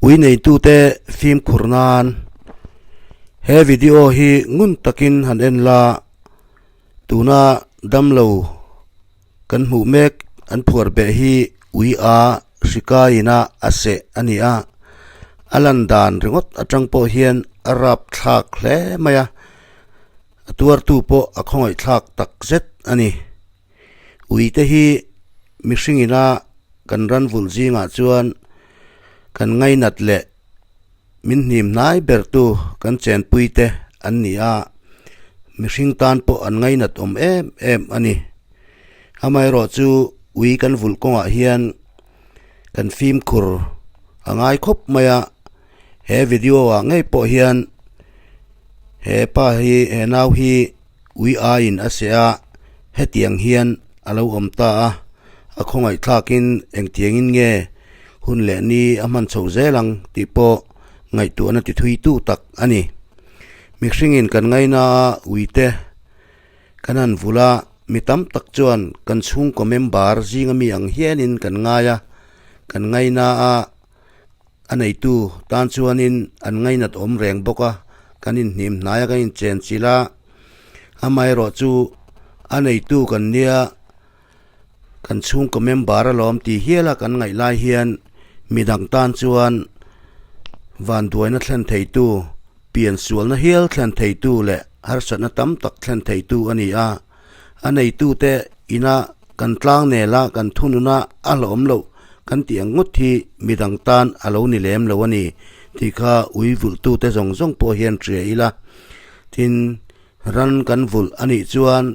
Ui neitute fimkhur nan he video hi ngun takin han en la, tuna damlo kan hmuh mek an phuar beh hi ui a hri kaiin a a seh a ni a, a lan dan ringawt atang pawh hian a rapthlak hle mai a, a tuartu pawh a khawngaihthlak tak zet a ni. Uite hi mihring ina kan ran vulh zingah chuan kan ngainat leh min hnim hnai bertu kan chenpui te an ni a, mihring tan pawh an ngainat awm em em a ni. Amaherawh chu ui kan vulh kawngah hian kan fimkhur a ngai khawp mai a, he video ah ngei pawh hian he pa hi he nau hi. Ui aiin a seh a, hetiang hian a lo awm ta a, a khawngaihthlakin engtiangin nge hun leh ni a hman chho zel ang tih pawh ngaihtuahna ti thui tu tak a ni. Mihringin kan ngaina a uite kan han vulh a, mi tam tak chuan kan chhungkaw member zinga mi ang hianin kan ngai a, kan ngaina a, A neitu tan chuanin an ngainat awm reng bawk a, kan inhnim hnai a, kan inchen chilh a, amaherawh chu a neitu kan nia kan chhungkaw member alawm tih hial a kan ngaih lai hian midang tan chuan vanduaina thlen theitu, piansualna hial thlen theitu leh harsatna tam tak thlen theitu a ni a, a neitute ina kan tlang nel a, kan thunun a, a hlauhawm loh kan tih ang ngawt hi midang tan a lo ni lem lo a ni tih kha ui vulhtute zawng zawng pawh hian hria ila. Tin, ran kan vulh a nih chuan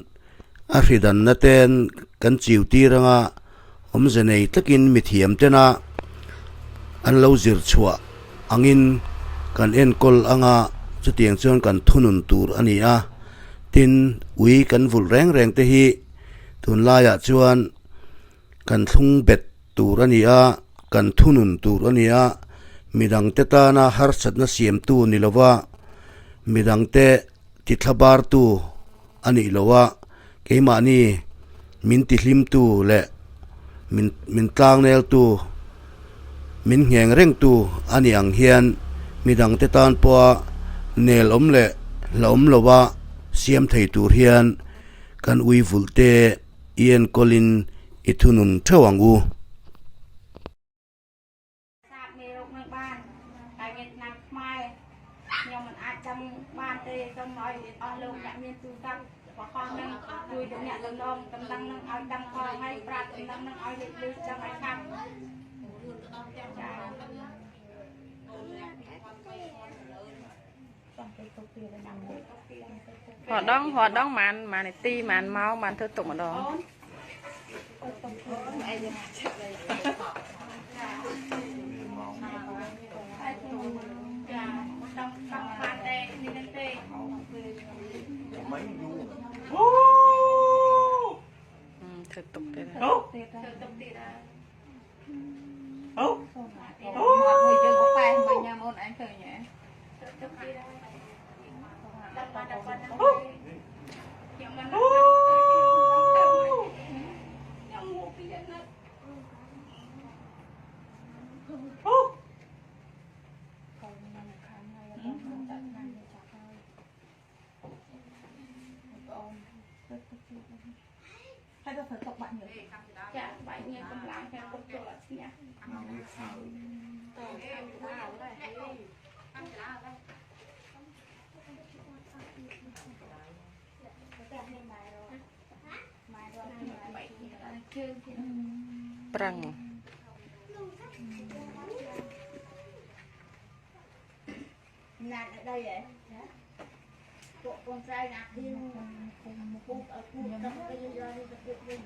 a hridanna ten kan chiu tir anga awmze nei takin mithiam tena an lo zir chhuah angin kan enkawl anga chutiang chuan kan thunun tur a ni a. Tin, ui kan vulh reng reng te hi tunlaiah chuan kan thlung bet tur a ni a, kan thunun tur a ni a, midangte tana harsatna siamtu ni lova midangte tithlabartu a nih loh a, keimahni min tihlimtu leh min min tlangneltu, min ngheng rengtu a nih ang hian midangte tan pawha nel awm leh hlauhawm lova siam thei tur hian kan ui vulh te i enkawlin i thunun theuh ang u. រាល់ដងរាល់ដងប៉ុន្មានប៉ុន្មាននាទីប៉ុន្មានម៉ោងបានធ្វើទុកម្ដងធ្វើទុកទៀតធ្វើទុកទៀត អូមួយយើងក៏ប៉ែមិញញ៉ាំអូនឯងឃើញហ៎ខ្ញុំមិនខ្ញុំមកពីណាអូ ហើយទៅធ្វើទុកបាក់ញើស ចាបាក់ញើសកម្លាំងតែទុកចូលអត់ឈ្នះប្រឹង ណាត់ở đây vậyពួកកូនស្រីណាពីពូឲ្យពូទៅទៅយកទៅទៀតវិញ អ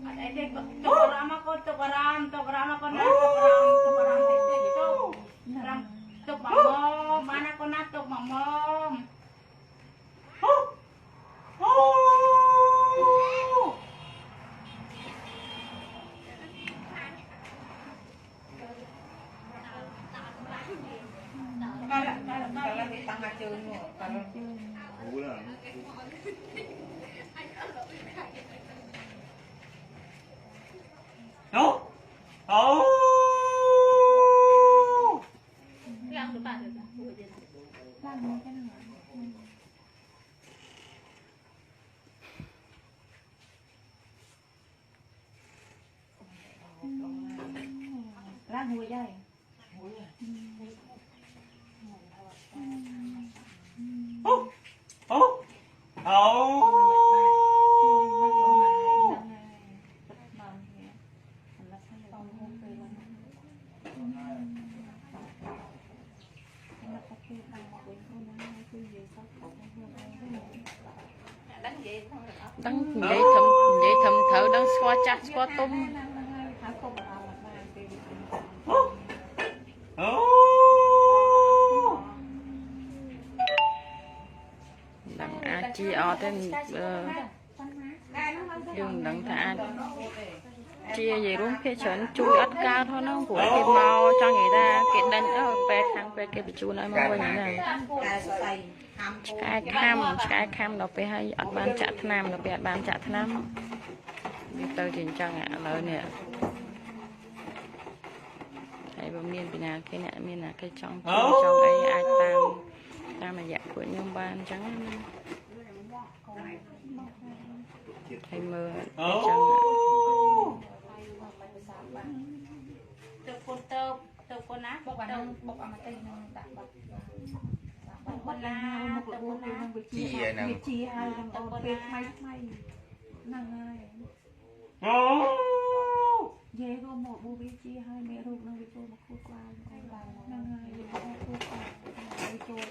ត់អីទេទុកអារម្មណ៍កូនទុកអារម្មណ៍ទុកអារម្មណ៍កូនណាទុកអារម្មណ៍ទុកអារម្មណ៍តិចតិចទុកអារម្មណ៍ទុកមកមកបានណាកូនណាទុកមកមក កាលតាំងជើងកាល ដឹងនិយាយធំនិយាយធំត្រូវដឹងស្គាល់ចាស់ស្គាល់ទុំដឹងអាចជាអត់ទេយើងមិនដឹងថាអាចជានិយាយរួមភាគច្រើនជួយអត់កើតហ្នឹងព្រោះគេមកចង់និយាយថាគេដេញអើពេទ្យខាងពេទ្យគេបញ្ជូនឲ្យមកវិញហ្នឹងឆ្កែខាំឆ្កែខាំដល់ពេលហើយអត់បានចាក់ថ្នាំដល់ពេលអត់បានចាក់ថ្នាំវាទៅជាអញ្ចឹងឥឡូវនេះហើយបើមានពីណាគេអ្នកមានណាគេចង់ជួយចង់អីអាចតាមតាមរយៈពួកខ្ញុំបានអញ្ចឹងណាហើយមើលអញ្ចឹង ទៅកូនទៅទៅកូនណាបុកអាហ្នឹងបុកអាមកទៅនឹងដាក់បាត់កូនណាទៅកូនណា ជាហ្នឹង ជាហើយហ្នឹងអូនពេលថ្មីថ្មីហ្នឹងហើយយេក៏មកប៊ូវាជាហើយមេរូបនឹងវាចូលមកខួរក្បាលហ្នឹងហើយវាចូលខួរក្បាលវាចូល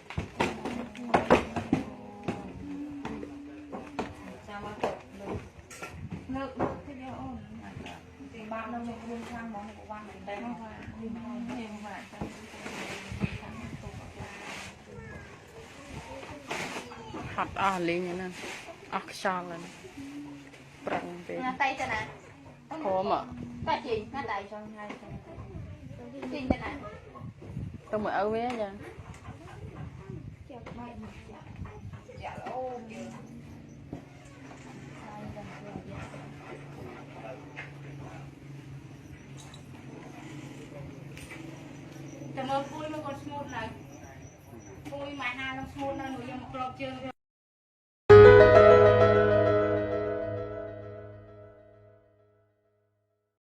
លើកលើកទៅយកអូន បាក់នៅមានរឿងខ្លាំងហ្មងក៏បានតែ មកว่าយើងមកว่าចាំ ហត់អស់លីងហ្នឹងអស់ខ្យល់ហ្នឹងប្រឹងពេក tay cho nè ព្រម có gì nó tay cho hai gì cho nè ទៅមើលឪវាចា តែមើលពួយមកគាត់ស្ងួតនៅពួយម៉ែហានឹងស្ងួតនៅនោះយកមកក្របជើង